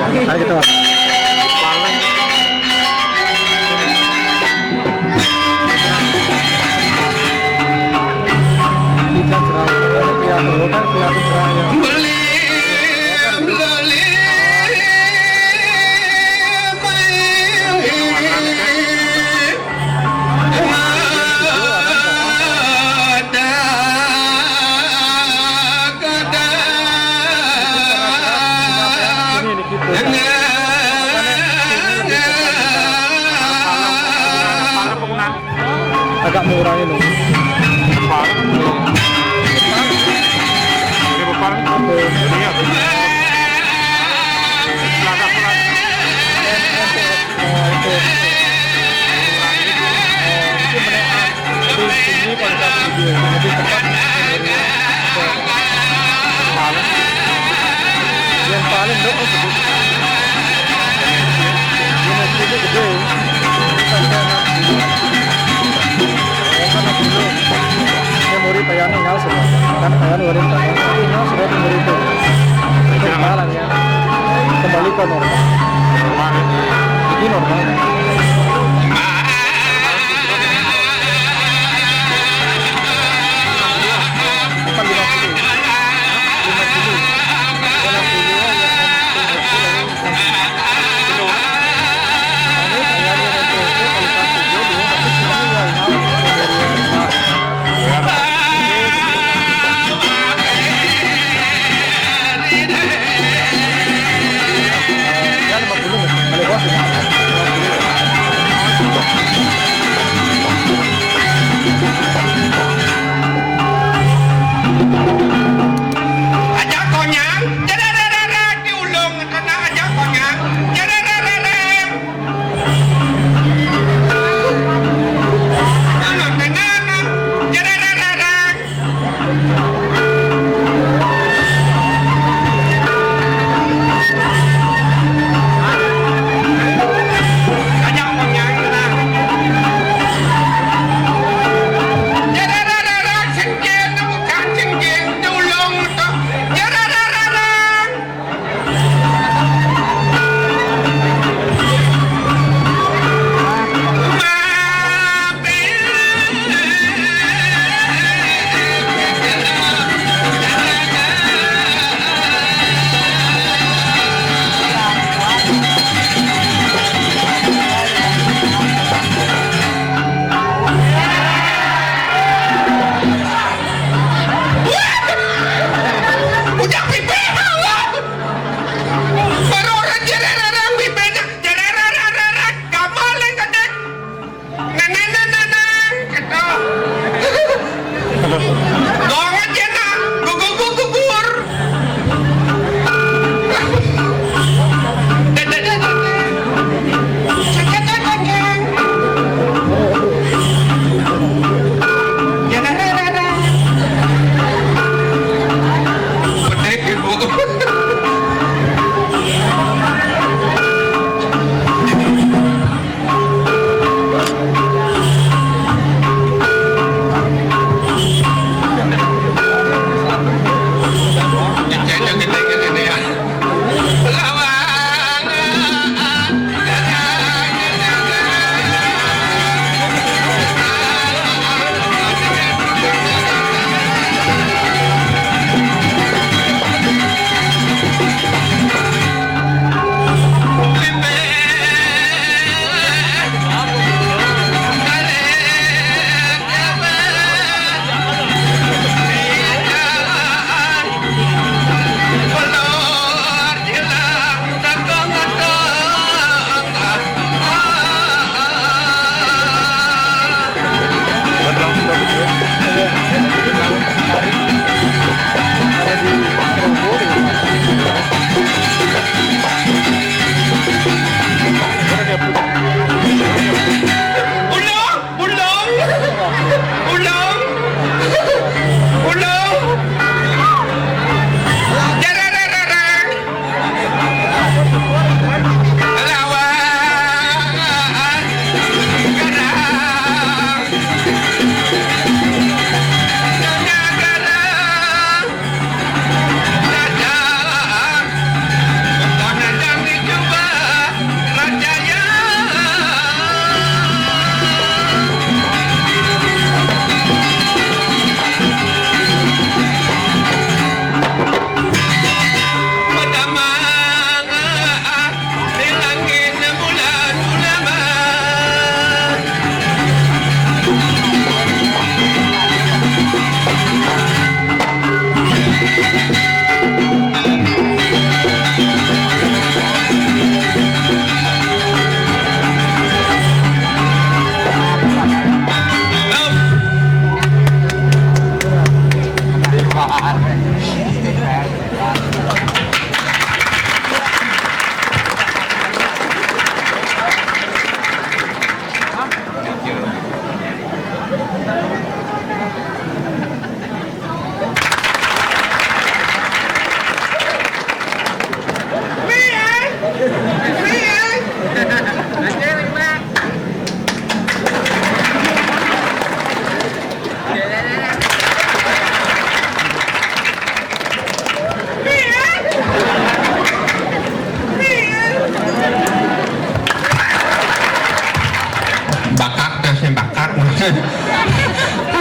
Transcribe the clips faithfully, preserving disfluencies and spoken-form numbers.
Ayo kita. Kita cerah. Kita cerah. Agak murah ini. Ini bukan. Iya. Belakang, belakang. Eh, untuk, eh, itu menaik di sini pada saat video, lebih tepat. Yang paling dok itu. Yang itu gede. Bukan kayak anak dulu. Kayak anak dulu. Memori payahnya nyawa semua. Kan payahnya luar biasa. Tapi nyawa sudah memori itu. Itu parah ya. Kembali ke normal. Jadi normal. Bukan lima puluh. Lima puluh. Enam puluh. Aja konyang, cerererereng, diulung, kena aja konyang, cerererereng. Anu, tenang, cerererereng.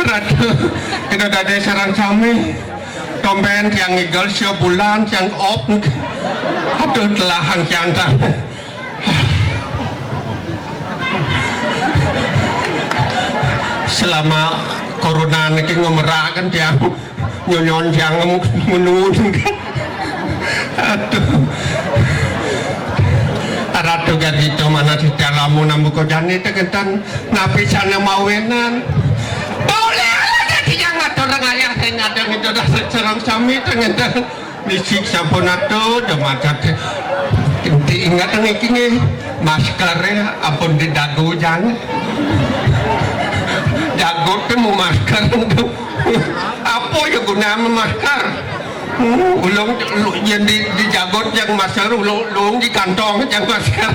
Ratu, kita dadi sareng sami. Tomben tiang ngigel sia bulan, tiang op. Aduh, telah hang kiantan. Selama corona niki ngemeraken tiang nyonyon tiang menun. Aduh. Ratu Gargito mana sida lamun ambuka jani tegenten napi sana mawenan. Boleh aja tiang ngatur ngayah sing ada ngitu dah sareng sami tegenten. Nisik sampun atuh, jemaat. Inti ingat niki nggih, masker ya, ampun di dagu jang. Jagut teh mau masker tuh. Apa ya gunanya masker? Hmm, ulung lu yang di, di jagut yang masker, ulung, ulung di kantong yang masker.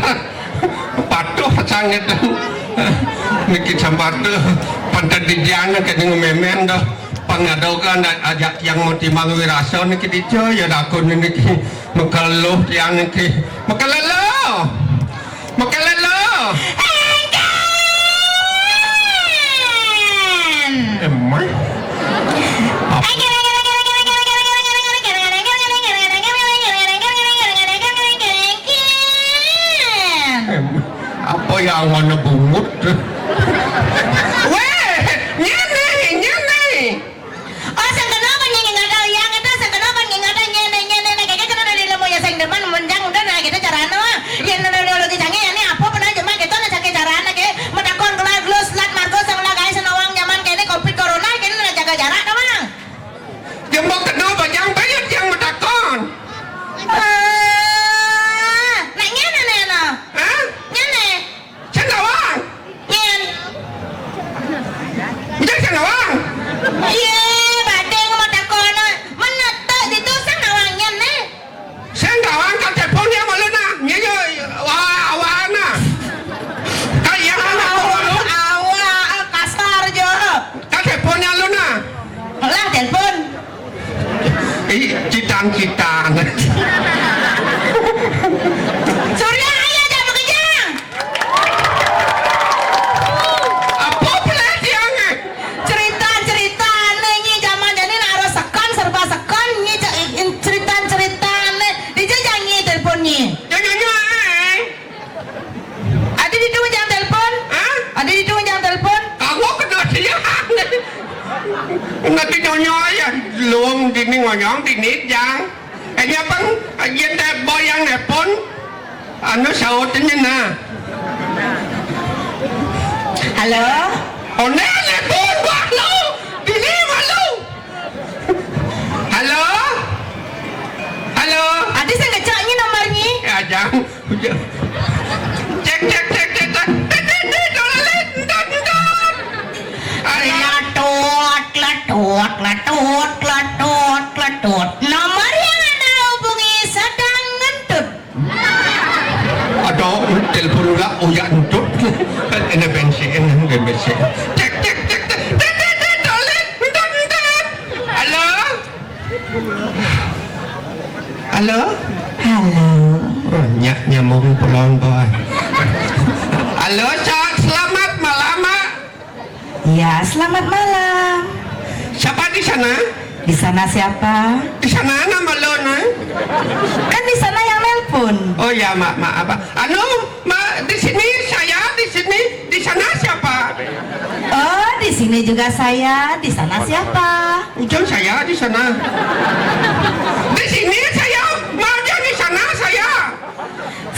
Patuh sangat. Niki sampun tuh, panten di jang kene ngememen dah. Pangadogan ajak tiang mau timbang wirasa niki dija ya dakun niki. Mekeluh tiang niki. Mekelelo. Mekelelo. Emang? Em, apa yang ngono bungut? Weh, nyene, nyene. Oh, sing kena apa nyene nggak ada yang itu, sing kena apa nyene ada nyene, nyene, nyene, kayak kena dari lemu ya sing demen menjang udah nah gitu caranya mah. Yang neurologi canggih ya ini apa pernah cuma gitu nah canggih caranya kayak metakon kelar gelus lat margo sing lah guys nawang nyaman kayak ini covid corona kayak ini jaga jarak doang. Jembok kedua bajang bayut yang metakon. Eh, nak nyene nih no. Hah? Nyene. Sing nawang. Nyen. Nyen sing nawang. Iya, badhe ngomong takono. Menetok ditu sing nawang nyen nih. Sing nawang kan telepon ya malu nah. Nyen yo wah awana. Kan yang mana malu? Awak kasar jo. Kan telepon ya lu nah. Lah telepon. Ih, citan-citan. Surya, ayo jangan bekerja. Apa pelatihan? Cerita-cerita nih nyi zaman jadi nak harus sekan serba sekan nyi ce- in- cerita-cerita nih dijajah nyi telepon nyi. Jangan nyuai. Ada di tu jang telepon? Hah? Ada di tu jang telepon? Kamu kena siang. Nanti nyonya ya, luang dini ngonyong dini jang. Kayaknya pang, agen teh boyang telepon. Anu sautnya nah. Halo? Oh, nah, telepon buat lu. Dini malu. Halo? Halo? Ada saya ngecaknya nomornya. Ya, jang. Cek, cek, cek, cek, cek. Tet, tet, tet, tet, tet, tet. Ayo. Latut, latut, latut, latut, latut. Nomor yang Anda hubungi sedang ngentut. Ada telepon ulah uyak ngentut. Ini bensin, ini bensin. Cek, cek, cek, cek. Tet, tet, tet, tet, tet, tet. Halo? Halo? Halo. Oh, nyak nyambung pulang, boy. Halo, Cak. Selamat malam, Mak. Ya, selamat malam. Siapa di sana? Di sana siapa? Di sana nama lo, nah? Kan di sana yang nelpon. Oh ya, Mak, Mak, apa? Anu, Mak, di sini saya, di sini, di sana siapa? Oh, di sini juga saya, di sana siapa? Ujang saya di sana. Di sini saya, Mak, dia di sana saya.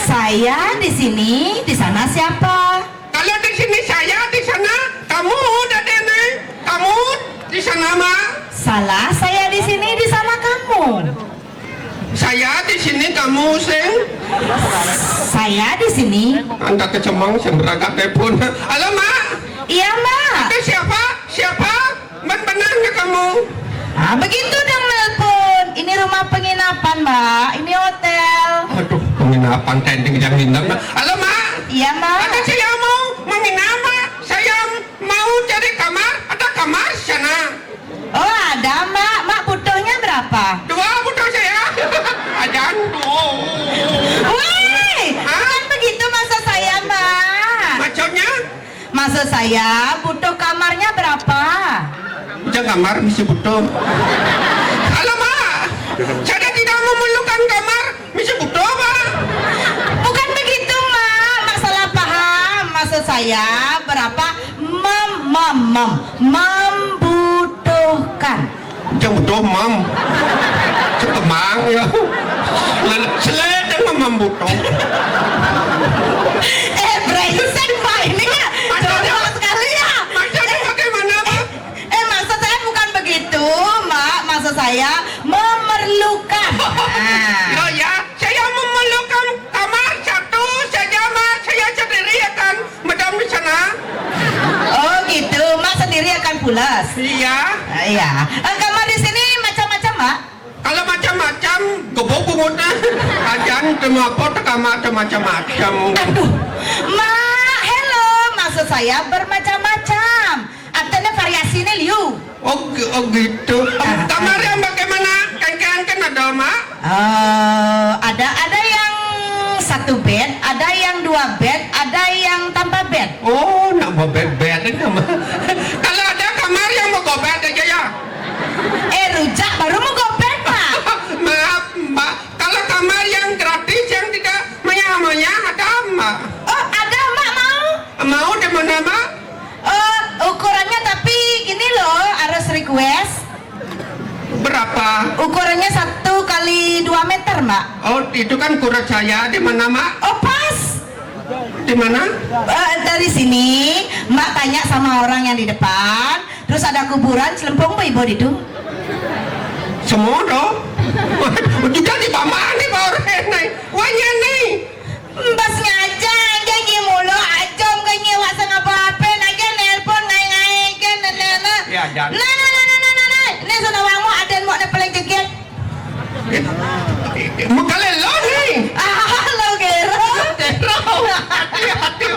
Saya di sini, di sana siapa? Kalau di sini saya, di sana kamu, Dadene. Kamu di sana, Mak. Salah, saya di sini, di sana kamu. Saya di sini, kamu sing. Saya di sini. Anda kecemang sing berangkat telepon. Halo, Mak. Iya, Mak. Ada siapa? Siapa? Benar nggak kamu? Ah, begitu dong nelpon. Ini rumah penginapan, Mbak. Ini hotel. Aduh, penginapan tending yang nginep. Halo, Mak. Iya, Mbak. Ada saya mau menginap, Mak. Saya mau cari kamar. Ada kamar sana. Oh, ada, Mbak. Mak butuhnya berapa? Dua butuh saya. Ajan. Oh. Wih, bukan begitu maksud saya, Mbak. Maksudnya? Maksud saya, butuh kamarnya berapa? Ujang kamar misi butuh. Alamak, saya tidak memerlukan kamar misi butuh, Pak. Bukan begitu, Mak. Mak salah paham. Maksud saya, berapa mem, mem, mem, membutuhkan. Ujang butuh, Mam. Cek kemang, ya. Lalu selesai dengan Mam butuh. Eh, brengsek, Pak. Ini ya, jodoh sekali ya. Maksudnya bagaimana, Mak? Eh, maksud saya bukan begitu, Mak. Maksud saya memerlukan. Nah. Ya, ya. Saya memerlukan kamar satu saja, Mak. Saya sendiri akan Madam di sana. Oh gitu, Mak sendiri akan pulas. Iya. Ah, iya. Eh, kamar di sini macam-macam, Mak? Kalau macam-macam, gebuk bungut nah. Ajan teu apa teu kamar teu macam-macam. Aduh, Mak, hello, maksud saya bermacam-macam. Artinya variasinya liu. Oh, gi- oh gitu. Kamar yang bagaimana? Kan kan ada, Mak? Eh, ada ada yang satu bed, ada yang dua bed, ada yang tanpa bed. Oh, nak mau bed-bed aja, Mak. Kalau ada kamar yang mau bed aja ya. Eh, rujak baru mau bed, Mak. Maaf, Mak. Kalau kamar yang gratis yang tidak manyah-manyah ada, Mak? Oh, ada, Mak mau. Mau di mana, Mak? Eh, ukurannya tapi gini loh, harus request. Berapa? Ukurannya satu kali dua meter, Mak. Oh, itu kan ukuran saya. Di mana, Mak? Oh, pas. Di mana? Eh, dari sini, Mak tanya sama orang yang di depan, terus ada kuburan, celempung apa ibu itu? Semua dong. Juga di paman nih, Pak Orhen, nih. Wanya nih. Mbas ngajang, janji mulu, ajom ke nyewa sangapa ape, lagi nelpon ngai-ngai ke, nene, nene. Ya, jangan. Nah, nah, nah, nah, nah, nah, nah. Ini sudah wangmu, aden mau ne paling jegit. Mekale lo nih. Ah, lo gero. Gero. Hati-hati.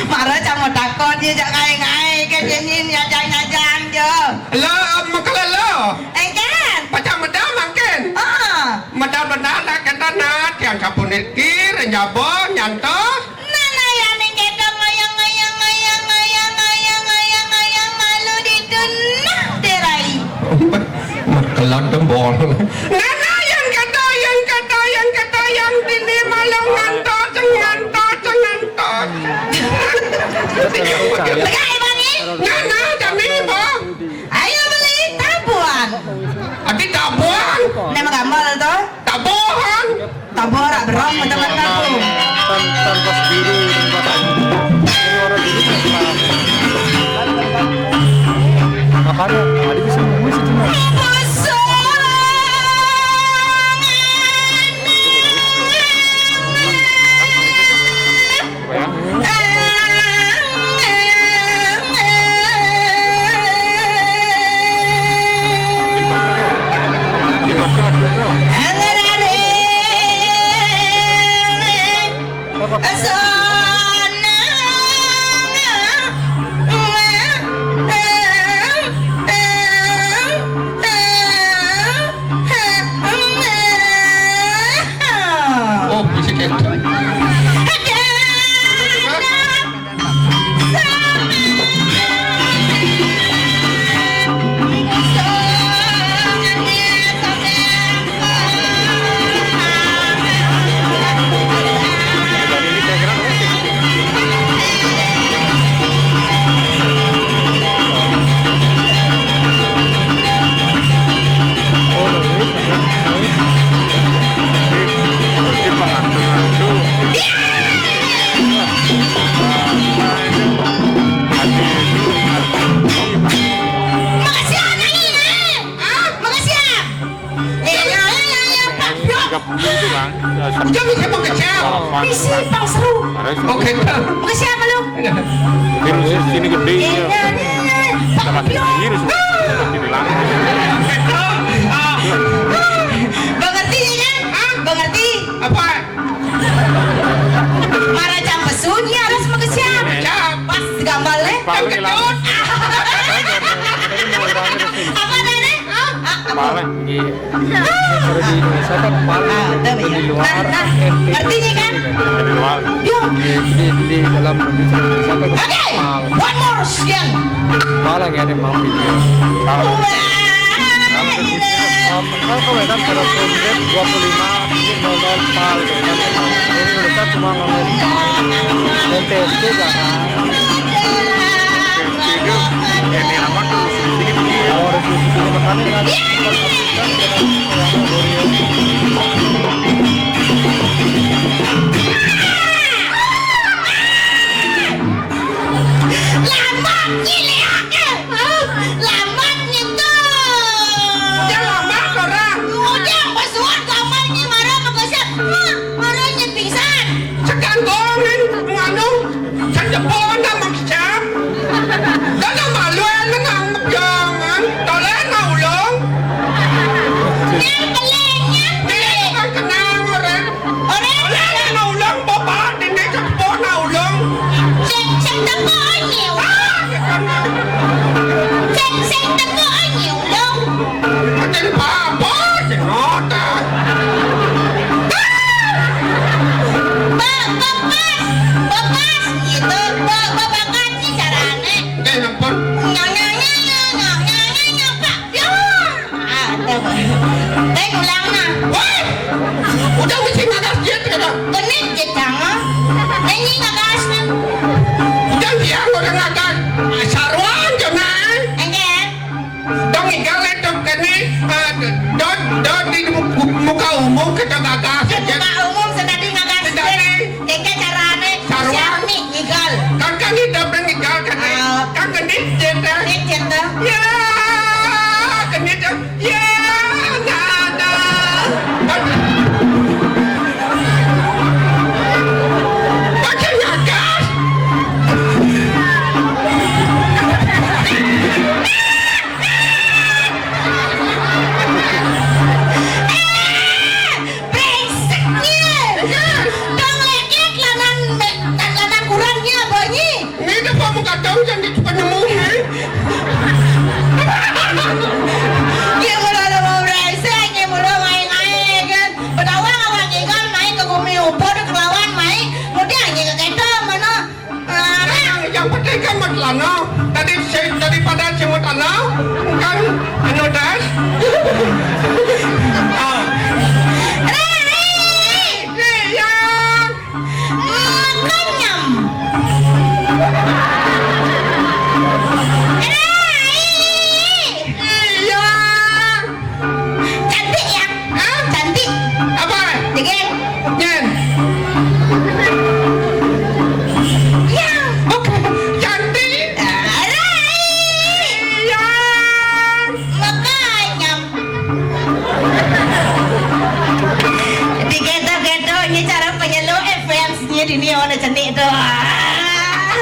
Mara cang mau takon, ya, jak ngai-ngai ke, janji nyajang-nyajang, jo. Lo, mekale lo. Engken. Pacang medal mangkin. Ah. Medal benar nak kena nak, tiang sampun nyetir, nyabon, nyantos. Nana ya ning keto ngoyong, ngoyong, ngoyong, ngoyong, ngoyong, ngoyong, ngoyong, malu di tunah derai. Mat kelad dembol. Nana yang kata, yang kata, yang kata, yang dini malam ngantos, ngantos, ngantos. Pegai bangi. Nana kami, Bang. Ayo beli tabuan. Ati tabuan. Nama gambar tu? Tabuan. Tabuan rak berong macam mana tu? Tan tan pas biru, tan pas ini orang dulu kan. Makanya ada bisa nunggu situ nah. Oh, bisa gitu. Makasih, anak ini. Ah, makasih, ah. Eh, ya, ya, ya, ya, Pak. Blok. Tiga puluh itu, Bang. Ya, Udah bisa mengecil. Misi pang seru. Oke, Bang. Makasih, apa lu? Virus di sini gede, iya. Iya, iya, iya. Pak Blok. Virus di sini, Bang. Mengerti, ya, kan? Hah? Mengerti. Apa? Mara cang pesu, nya harus makesiap. Cang. Pas gambar, eh. Paling hilang. Apa tadi? Ah, apa Pal, nggih. Kalau di Indonesia kan pal, ah, betul, di luar, nah, nah, N P. Ngerti nih kan? Di luar. Yuk. Di, di, di dalam Indonesia kan, oke, pal. One more, sekian. Pal lagi ada mampi. Wah, gila. Kalau wetan pada dua puluh lima, ini nol nol pal, gitu kan. Ini Indonesia cuma ngomong N T S C, jangan. Itu, ya, ini apa tuh? Sedikit. Oh, resolusi tinggi makanya kan. Lambat nyi liake. Lambat nyi tuh. Ujang lambat orang. Ujang pesuat lambat nyi marah makasih. Marah nyi pingsan. Sekan goreng nganu. Kan jebol nang makicam. Kan nang malu nang jangan. Toleh nang ulung. Nang pelenya. Nang kenang orang. Orang. Toleh nang ulung bapak dene jebol nang ulung. Sing, sing teko nyi. Ah, kan. Sing, sing teko nyi ulung. Pancen bapak sing ngoten. Ba-, bepas, bepas, gitu. Ba-, bebakat sih carane. Nggih, nempun. Nyong, nyong, nyong, nyong, nyong, nyong, nyong, Pak. Yo. Ah, tuh. Teh ulang nah. Woi. Udah mesti ngagas jit, kata. Genit jit, jangan. Nyanyi ngagas, nah. Udah dia udah ngagas. Ah, saruan, jangan. Enggak. Dong igal itu kene, eh, dot, dot di mu-, muka umum kita gagas. Di muka umum sedadi ngagas. Sedadi. Keke carane. Sarwa. Siap nih, igal. Kan, kan hidup dan igal kan. Ah. Kan genit jenda. Genit jenda. Ya, genit. Ya, nada. Pakai ngagas. Brengsek nih. Dong ledek lanang me-, lanang kurangnya banyi. Ini udah kamu kacau yang di penemu nih. Dia mula lo mau brengsek, dia mula main air kan. Bedawang awak ikan main ke gumi upo dek lawan main. Mudah aja ke kita mana. Yang, yang penting kan mut lanang. Tadi si, daripada si mut lanang, kan anu das. Ah. Rari! Iya. Makanyam. Rari! Iya. Cantik ya? Hah? Cantik. Apa? Degeng. Nyen. Ya, oke. Cantik. Alai. Iya. Makanya. Digeto-geto, ini cara penyelu, eh, fans-nya dini, oh, ada cenik tuh. Ah.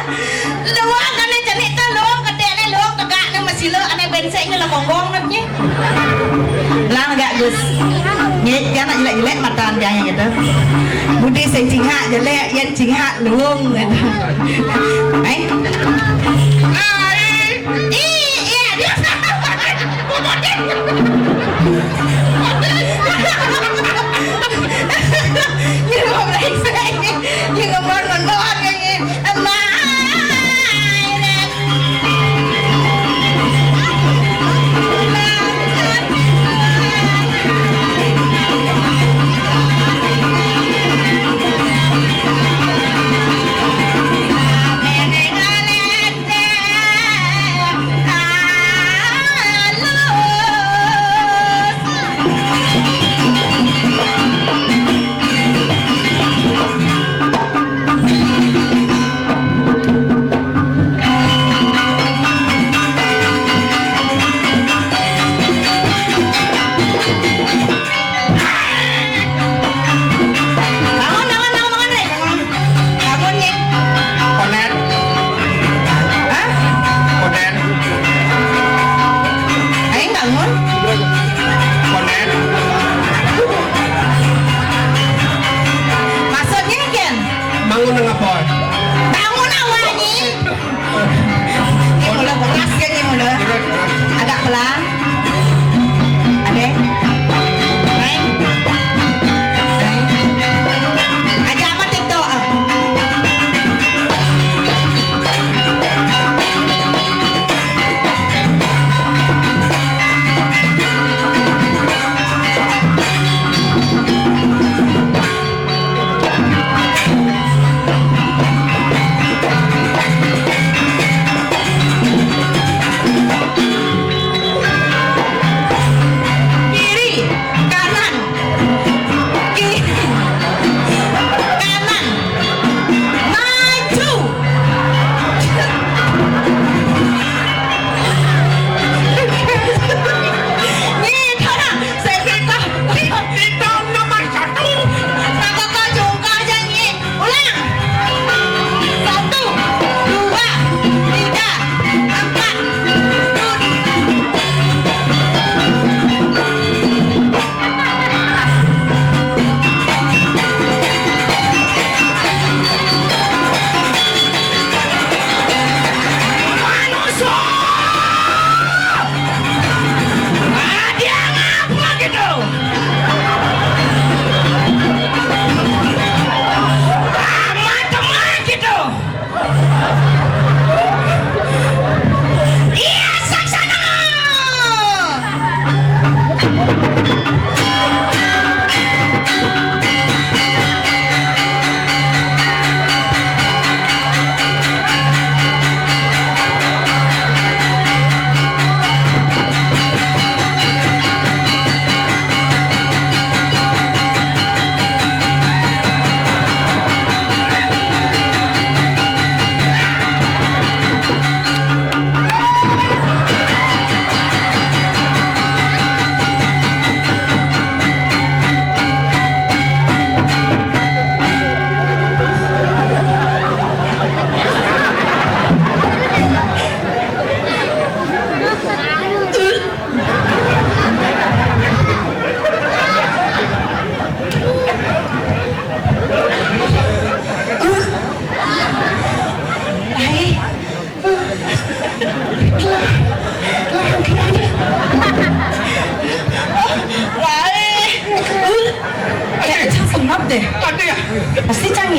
Luang kan cenik tuh, luang kedek nih, luang tegak nih, masih lo, aneh bensek nih, lemong-lemong nih. Lang gak, Gus? Nyet, ya nak jelek-jelek mata dia gitu. Budi sing cingak jelek, ya cingak luung gitu. Eh? Ai. Ih, iya, dia. Ini mau brengsek. Ini ngomong-ngomong ini.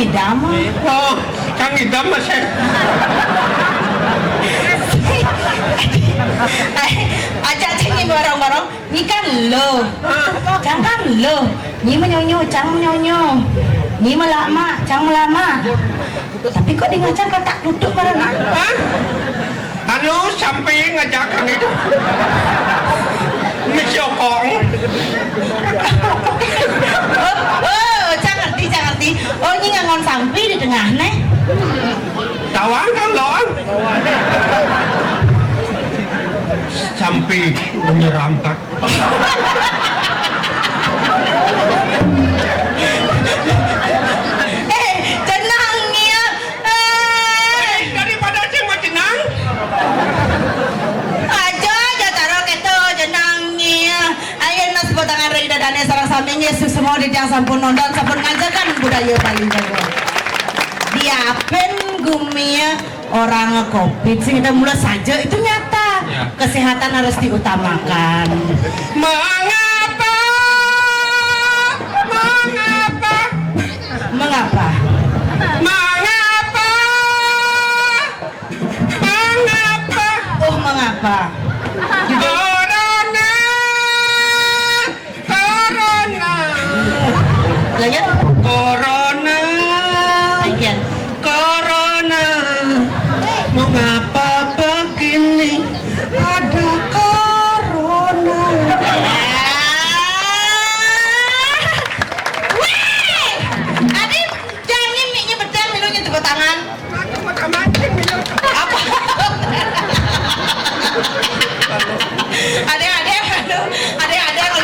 Dam. Oh, cang idam masih. Aja cing barang-barang. Nyi kan lo. Cang kan lo. Nyi menyonyo, cang menyonyo. Nyi melama, cang melama. Tapi kok di ngacang katak tutup barang? Hah? Anu, sampai ngajak kami tu. Misi okong. Oh, oh, cang ngerti, cang ngerti. Oh, nyi ngangon sampi di tengah neh. Tawang kan lawan. Sampi menyeramkan. Eh, jenang nyi. Eh. Daripada sing mau jenang. Aja, aja taruh keto jenang nyi. Ayo, mas, tepuk tangan ring dadané sareng sami nggih, semua titiang sampun nonton, sampun ngajegang budaya Bali Jawa. Diapin gumi orang covid sing kita mulai saja itu nyata. Ya. Kesehatan harus diutamakan. Mengapa? Mengapa? Mengapa? Mengapa? Mengapa? Oh, mengapa? Corona. Corona. Lagi? Corona. Lagi. Corona. Mengapa begini? Ada corona. Wih! Adi, jangan mik-nya bedang, milu nya tepuk tangan. Apa? Ada, ada, ada, ada, ada.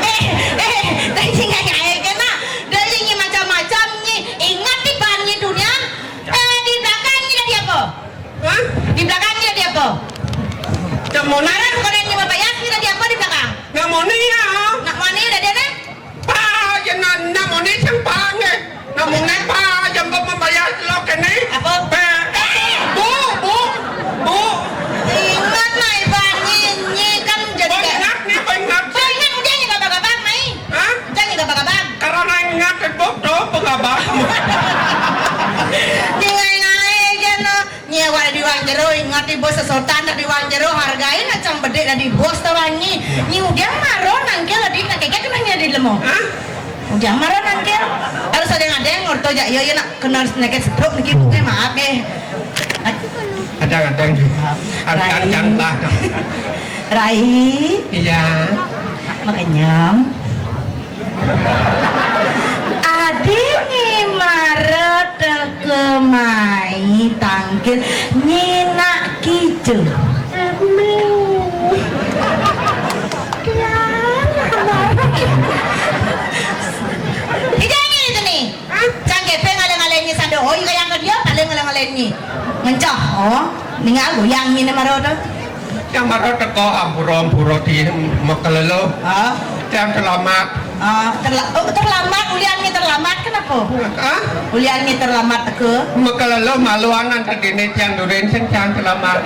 Eh, eh, dah nyi ngai-ngai kena. Dah nyi macam-macam nyi. Ingat di ban nyi dunia. Eh, di belakang nyi tadi apa? Hah? Di belakang nyi tadi apa? Cak Mona. Kemarin bukan nyi berbayar nyi tadi apa di belakang? Nak Mona ya? Nak Mona udah dia nih? Pak, ya nak, nak Mona sang Pak nggih. Nak Mona Pak, yang kau membayar lo kene. Apa? Pe. Eh! Bu, bu, bu. Ingat lah, Ibu Ani, ini kan jadi. Oh, ingat nih, kau ingat. Kau ingat udah nih, gabang-gabang, Mai. Hah? Udah nih, gabang-gabang. Karena ingat, Bu, tuh, gabang. Tinggal naik aja, no. Nyi awak di wang jero, ingat di bos sesotan di wang jero, hargain acang bedik dari bos tawangi. Nyi udiang maro nangkil di nak keket kena nyi di lemo. Hah? Udiang maro nangkil. Harus ada yang ada yang ngorto jak iya, iya nak kena sedikit stroke niki, bukan maaf eh. Ada-ada. Rai. Ada-ada lah. Rai. Iya. Makanya. Adi nyi mara teka mai tangkil nyi nak kicu. Ija nyi tu ni. Cang kepeng ngaleng-ngaleng nyi sando. Oh, ika yang ke dia paling ngaleng-ngaleng nyi. Ngencah. Oh, ningal goyang nyi ni mara tu. Yang mara teka ampura-ampura di Mekalelo. Ha? Yang selamat. Ah, terla-, oh, terlambat, ulian nyi terlambat, kenapa? Hah? Ulian nyi terlambat teka. Mekalelo maluan antar dini tiang durin sing tiang selamat.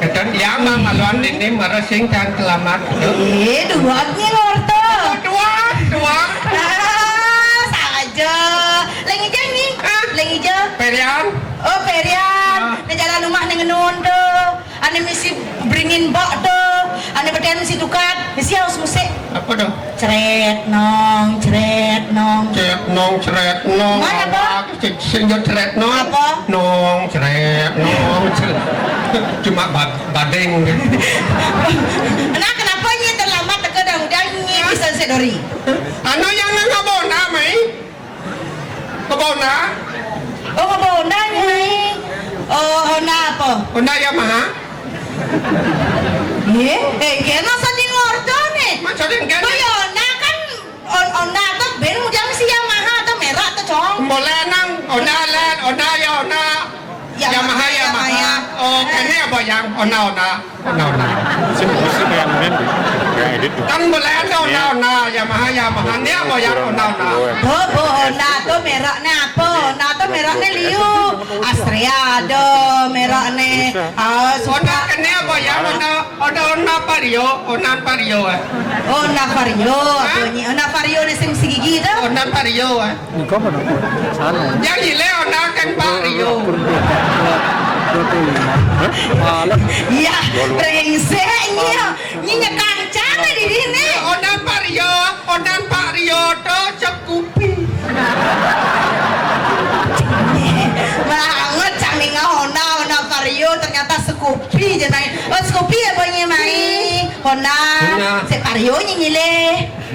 Keton yang mah maluan dini mara sing tiang selamat. Eh, dua nyi ngorta. Dua, dua. Ah, saja. Leng ija nyi? Hah? Leng ija. Perian. Oh, Perian. Ah. Di jalan rumah ning ngenun tu. Ane misi beringin bak tu, ane beden misi tukat, misi harus musik. Apa tu? Cret nong, cret nong. Cret nong, cret nong. Mana apa? Awak, sing, sing yo cret nong. Apa? Nong, cret nong, cret. Cuma bad-, badeng. Nah, kenapa nyi terlambat teka dan udah nyi bisa sedori? Anu yang nang abona, Mai? Kebona? Oh, kebona nyi. Oh, Honda apa? Honda Yamaha. Ye, eh, kena sanding order nih. Masa dia kena? Kau ya Honda kan, on-, Honda tu ben udah mesti Yamaha tu merah tu, Cong. Boleh nang, Honda Land, Honda ya Honda. Yamaha, Yamaha, Yamaha. Yamaha. Oh, kene apa yang Honda, Honda? Honda, Honda. Sing, sing yang men. Ya, ya. Kan boleh ada Honda, Honda, Yamaha, Yamaha. Ini apa ya Honda, Honda? Tuh, Bu, Honda tuh mereknya apa? Honda tuh mereknya liu. Astrea ada mereknya. Ah, Honda suka. Ini apa ya? Honda, Honda, Honda Vario, Honda Vario, eh. Oh, Honda Vario, apa ini? Honda Vario ini sing segigi tuh? Honda Vario, eh. Ini kapan aku? Sana. Yang gile Honda kan Vario. Iya, brengsek ini ya. Nyi nyekan cang di sini. Onan Pak Rio, onan Pak Rio to Scoopy. Banget cang ninga Honda, Honda Vario ternyata Scoopy jenai. Oh, Scoopy ya, Boy, nyi mai. Honda, Honda. Si Vario nyi nyile.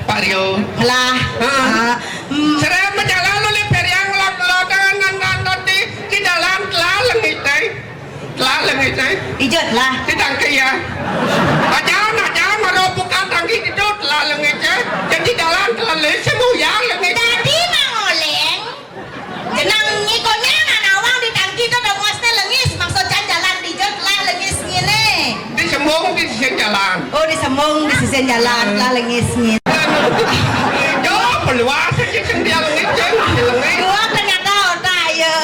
Pak Rio. Lah. Heeh. Ah, hmm. Serem menjalan oleh periang lot-lotan nan, nan, nan di, di dalam telah lengit, eh. Telah lengit, eh. Ijot lah. Di tangki ya. Ajan, ajan, maro bukan tangki itu telah lengit, eh. Jadi dalam telah lengit, semua yang lengit. Jadi Mang Oleng, jenang nyi konyang anak awang di tangki itu ada muasnya lengis, maksud can jalan di jot lah lengis ngene. Di sembung di sisi jalan. Oh, di sembung di sisi jalan lah lengis ngene. Yo, peluas aja sing dia lengit, sing dia lengit. Dua ternyata otak ya.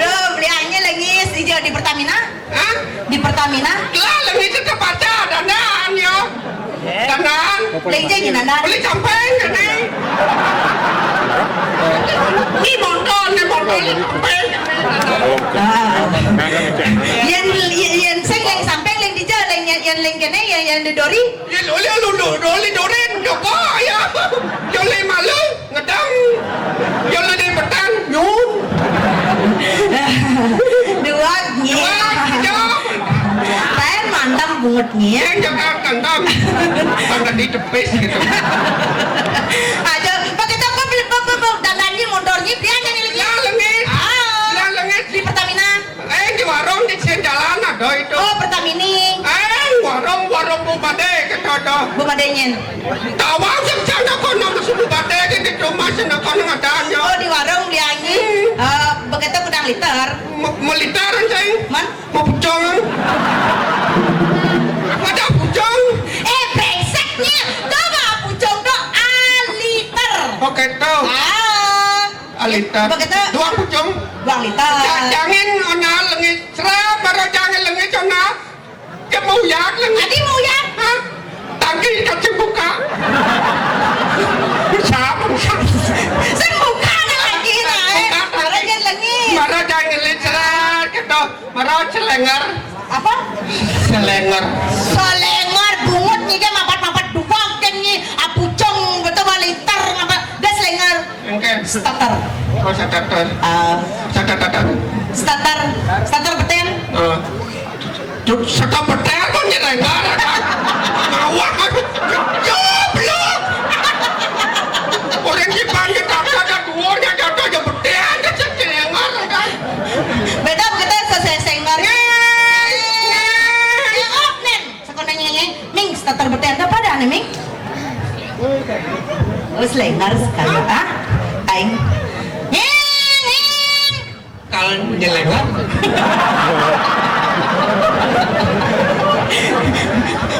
Lo beliannya lengis ijo di Pertamina? Hah? Di Pertamina? Lah, lengit itu pacar, dandan, yo. Dandan. Lagi jadi dandan. Beli campeng, jadi. Ini motor, ini motor, ini campeng. Ah. Yang, yang, yang, sing yang samping, yang di jalan, yang, yang, yang kene, yang, yang di dori. Ya, lu, lu, lu, lu, lu, Dorin, coba, ya. Jolly malu, ngedang. Jolly di petang, nyun. Dua, nyi. Dua, hijau. Pen mantap bungut nyi. Yang jaga kandang. Tangga di tepis gitu. Aja, pakai toko beli, beli, beli, beli, dandan nyi, motor nyi, pian yang lagi. Ya, lengit. Ah. Ya, lengit. Di Pertamina. Eh, di warung di sini jalan ada itu. Oh, Pertamini. Eh, warung, warung Bu Bade kita ada. Bu Bade nyen. Tawang sing sana kono mesti Bu Bade di rumah sana kono ada nyo. Oh, di warung dia nyi. Hmm. Eh, begitu kudang liter. Mau, mau liter sing. Man? Mau pucung. Ada pucung. Eh, bengseknya. Coba pucung tuh a liter. Oke, tuh. Ah. Alita. Begitu. Dua pucung. Dua liter. Ja-, jangin ona lengit. Serap baru jangin lengit ona. Dia mau yak lengit. Tadi mau yak. Hah? Tangki kasih buka. Bisa, bisa. Sing buka na lagi na, eh. Buka, tangki. Baru jangin lengit. Serap gitu. Mara selenger. Apa? Selenger. Selenger bungut nyi ge mapat-mapat duwag ken nyi. Apucung betul mah linter ngapa? Da selenger. Engke. Starter. Oh, starter. Ah. Starter. Starter. Starter beten. Eh. Cuk, starter beten kok nyi selenger. Ngawak aku. Yo, belum. Orang di banyak kata ada duanya ada aja beten aja selenger kan. Beda begitu selesai selenger. Ngeng, ngeng. Sekolah nyanyi, Ming, starter beten apa ada nih, Ming? Oh, selenger sekali, ah? Aing. Ngeng, ngeng. Kalau nyelengar.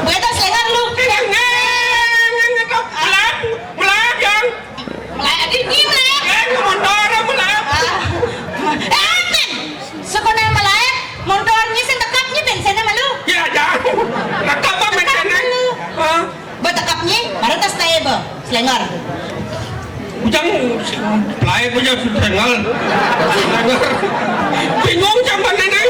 Begitu selenger lu. Ngeng, ngeng, ngeng, ngeng. Melak, melak, yang. Melak, di, di melak. Eh, ke motor, melak. Ah. Eh, men. Sekolah melak, motor nyi sing tekap nyi bensinnya malu. Ya, jangan. Tekap apa bensinnya? Malu. Hah? Betekap nyi, baru tas tae be, selenger. Ujang, pelai punya selenger. Selenger. Bingung sama nenek.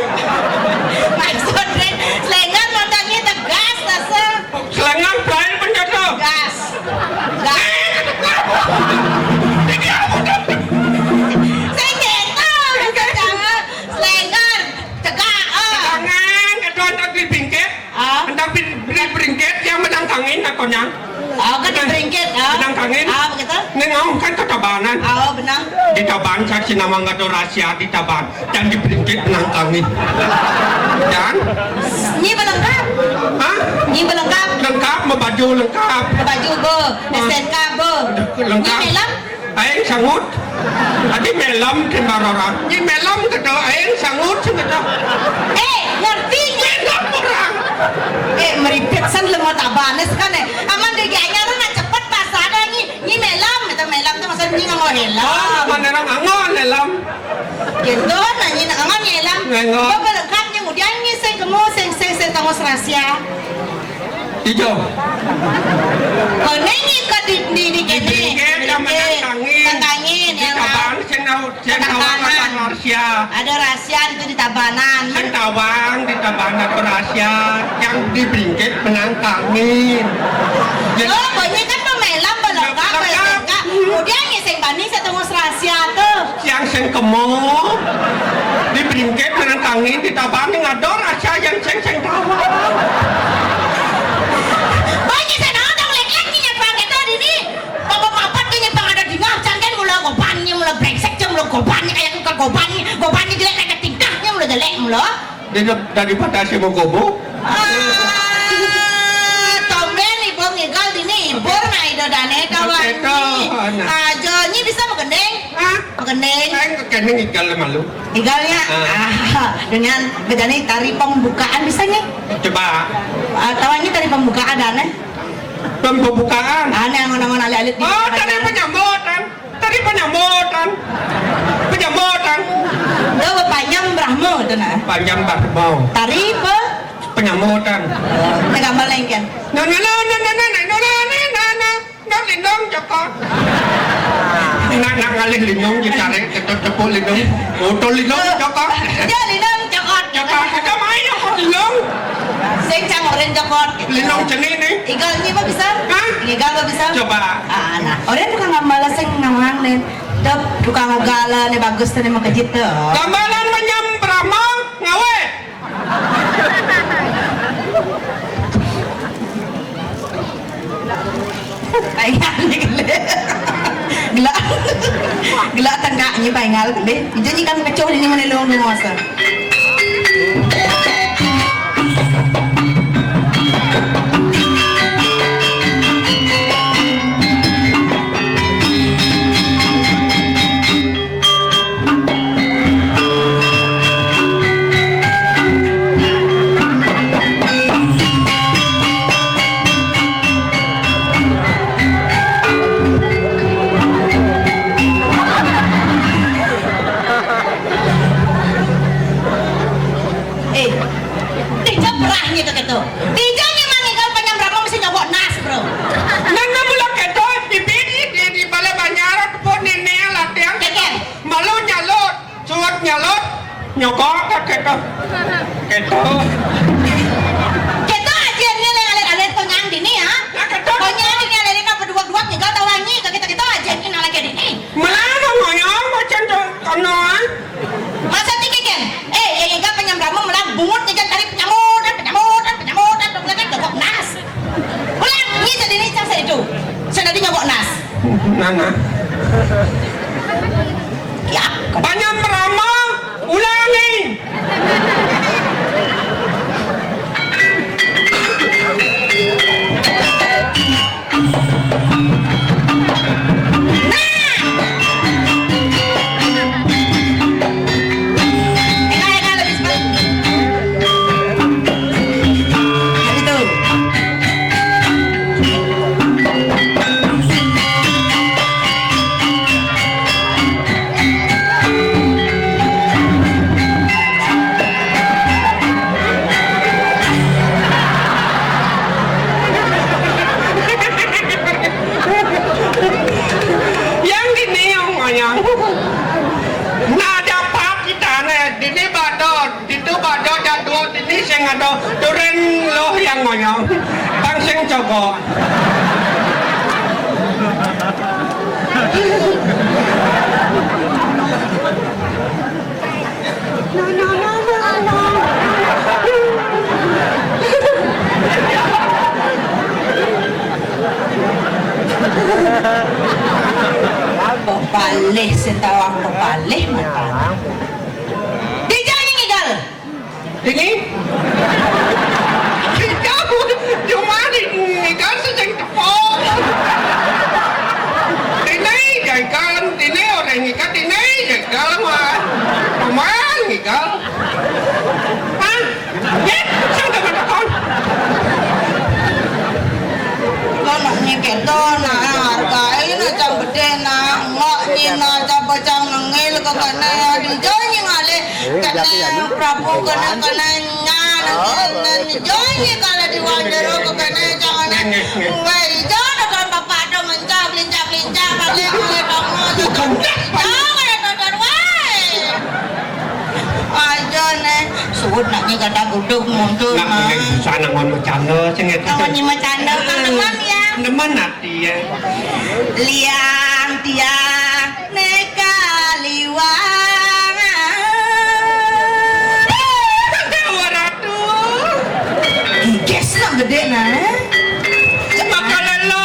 Maksudnya, selenger motor nyi tegas, tasa. Selenger pelai punya tuh. Gas. Gas. Ini apa tuh? Sing gitu, maksudnya. Selenger, cegah, eh. Jangan, itu ada di bingkit. Ah. Hendak beri, beri beringkit yang menang kangin, nak konyang. Ah, kan di beringkit, ah. Menang kangin. Ah, begitu. Neng aung kan ketabanan. Ah, oh, benar. Di taban, saksi nama nggak tahu rahasia di taban. Dan di beringkit menang kangin. Dan? Nyi belengkap. Hah? Nyi belengkap. Lengkap, mau baju lengkap. Baju be, S T N K be. Lengkap. Nyi melem. Aing sangut. Adi melem, timbar orang. Nyi melem, kata aing sangut, kata. Eh, ngerti nyi? Melem orang. Eh, meripit san lemo tabané kan, eh. Aman deh, anyar na cepet pasar dah, nyi, nyi mélam, itu mélam tuh maksud nyi nganggo hélm. Oh, mana orang nganggo hélm? Gitu, nah, nyi nganggo hélm. Nganggo. Bapak lengkap nyi, kemudian nyi sing kemu, sing, sing, sing tongos rahasia. Ijo. Koné nyi ka di, di, di kéné. Di bingkit, yang menang tangin. Menang tangin, di yang tabang, sing nau Sing tawang. Ada rahasia itu di tabanan. Sing tawang di tabanan, rahasia yang di bingkit menang tangin. Oh, pokoknya kan pamélam balengkap, balengkap. Kemudian ya sing bani saya tunggu rahasia tuh. Yang sing kemu di bingkit menang tangin, di tabanan ada rahasia yang sing, sing tawang. Pokoknya saya nonton lek-lek nyi nyepang itu di ini. Bapak-bapak tuh nyepang ada dingah, cangkén mula goban nyi, mula brengsek, cang mula goban nyi, kayak tukang goban nyi, goban nyi jelek, kayak tingkahnya mula jelek, mula. Dia daripada si mau gobo. Ah, tombén ibu ngigal di ini, ibu na ido dané kawan nyi. Aja nyi bisa magending. Hah? Magending. Aing kekéné ngigal malu. Ngigalnya, ah, dengan bedani tari pembukaan bisa nyi? Coba. Ah, tahu nyi tari pembukaan dané? Pembukaan. Ané angon-angon alit-alit di. Oh, tadi penyambutan. Tadi penyambutan. Penyambutan. Itu panyam Brahma itu nah. Panyam Brahma. Tari pe? Penyambutan. Ini gambar lain kan? Nah, nah, nah, nah, nah, nah, nah, nah, nah, nah, nah, nah, lindung cokot. Nak, nak ngalih lindung, ditarik, ketuk tepuk lindung. Foto lindung cokot. Ya, lindung cokot. Cokot, kita main cokot lindung. Sing cang oren cokot. Lindung jenih nih. Igal nyi apa bisa? Hah? Igal apa bisa? Coba. Ah, nah. Oren tukang gambalan sing ngawang nih. Dep tukang ngegala nih bagus tuh nih makejit tuh. Gambalan menyam Brahma ngawe. Paingal nih gélé. Gelak. Gelak tengkak nyi paingal gélé. Ijo nyi kan kecoh di nyi menelung di masa. Eh, dija perahnya ke gitu. Dija nyi mah ngigal penyam Brahma mesti nyogok nas, bro. Nah, nah, mula kéto, di, di, di, di balé banjar, tepuk nini latihan. Kékén. Malu nyalut, suut nyalut, nyogok ka kéto. Kéto. Kéto aja nyi lé alit-alit konyang dini ya. Nah, kéto. Konyang dini alit-alit apa dua-dua ngigal tawa nyi, ka kéto-kéto aja nyi nang lagi dini. Malah ngoyong macam tu, kono, ah. Masa tinggi kan? Eh, ya, ya, penyam Brahma malah bungut nyi kan tadi penyamutan, penyamutan, penyamutan, dong, kan nyogok nas. Ulang, nyi tadi ni cang saya itu. Saya tadi nyogok nas. Nana. Ya. Penyam Brahma, ulangi. Yang dini yang ngoyong. Nah, dapat kita nih, dini badot, itu badot jadwal dini sing ada turin loh yang ngoyong. Bang sing coba. Bebalik setawang bebalik mata. Dijani ngigal. Ini? Ngigal, cuma di ngigal sejeng tepung. Ini jagal, ini orang ngigal, ini jagal mah. Pemain ngigal. Hah? Ya, saya udah matakon. Kéto nah, hargai nah cang gedé nah, ngok nyi nah, coba cang nengil ké kéné, dija nyi ngalih kéné, Prabu kéné, kéné nyan, kéné dija nyi kalau di wanjero ké kéné, cang kéné. Wéh, dija nonton bapak to mencak, lincak-lincak, ngalih, ngalih, ngalih, nonton, wéh. Aja né, suud nak nyi gadah gudug mundur, nak mah. Nak boleh bisa nak ngon macanda, sing itu. Nak ngon macanda, kan teman ya. Teman hati ya. Liang tiang neka liwang. Waratu. Giges nak gedé nah. Maka lelo,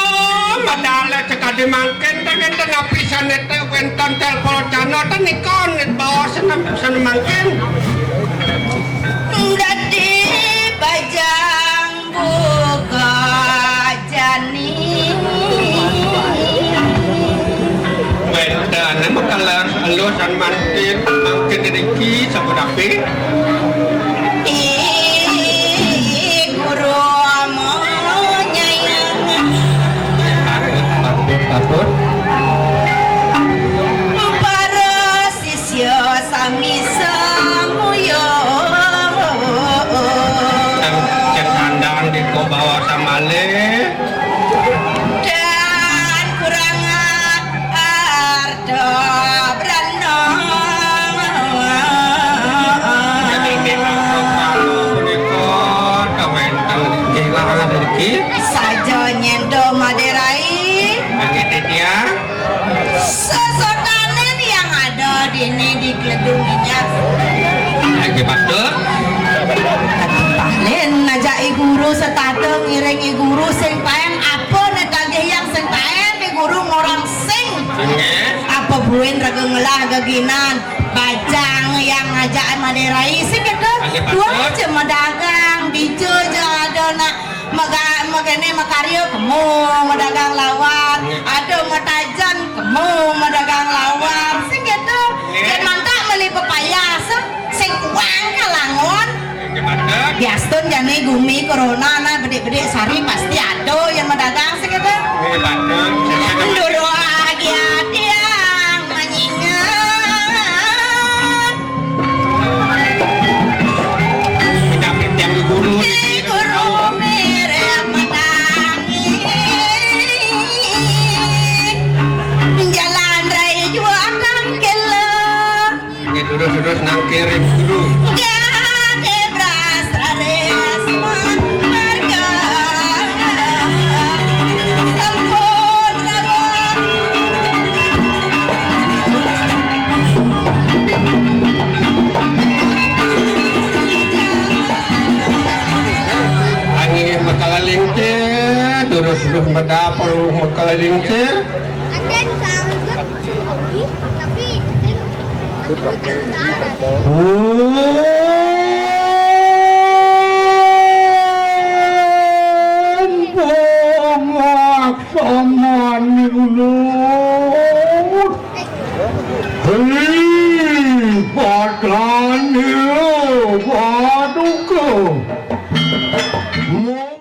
madale cekadi mangkin, ta ngenten napi sané té wénten télpon cana, ta nikon bawa sané, sané mangkin. Dadi bajang buka jani. Wénten makalar elo san mangkin, mangkin riki sapunapi? Ih, guru monyayang. Patut, patut, patut. Para sisya sami samuyung. Cén sandang diko bawa samale. Dan kurangan arta brana. Jadi, kalau menika, kawentan kehilangan rezeki. Saja nyéndo Madé Rai. Bagi titiang. Sesotané yang ada dini di Kledung Inyak. Lagi patut. Paling ngajak I Guru setata ngiring I Guru sing paén apa né tagih yang sing paén I Guru ngorang sing. Inggih. Apa buin raga ngelah geginan bajang yang ngajak Madé Rai sing gitu. Lagi patut. Dua aja madagang, dija ja ada nak Mega-, mekéné makarya kemu madagang lawar, ada matajen kemu madagang lawar, sing gitu. Yén mantak meli pepayah, sing, sing kuang kalangun. Diastun jani gumi corona nah bedik-bedik sari pasti ada yang madagang, sing gitu. Nduruh agi atiang manyingan. Jalan rai jua akan kela. Nggih, terus-terus nang kirim dulu. Gade bras raris marga. Sampun rawuh. Angin makala lincir, terus-terus medap, makala lincir. Om Bongak Samani Ulur. Hei, padane paduka.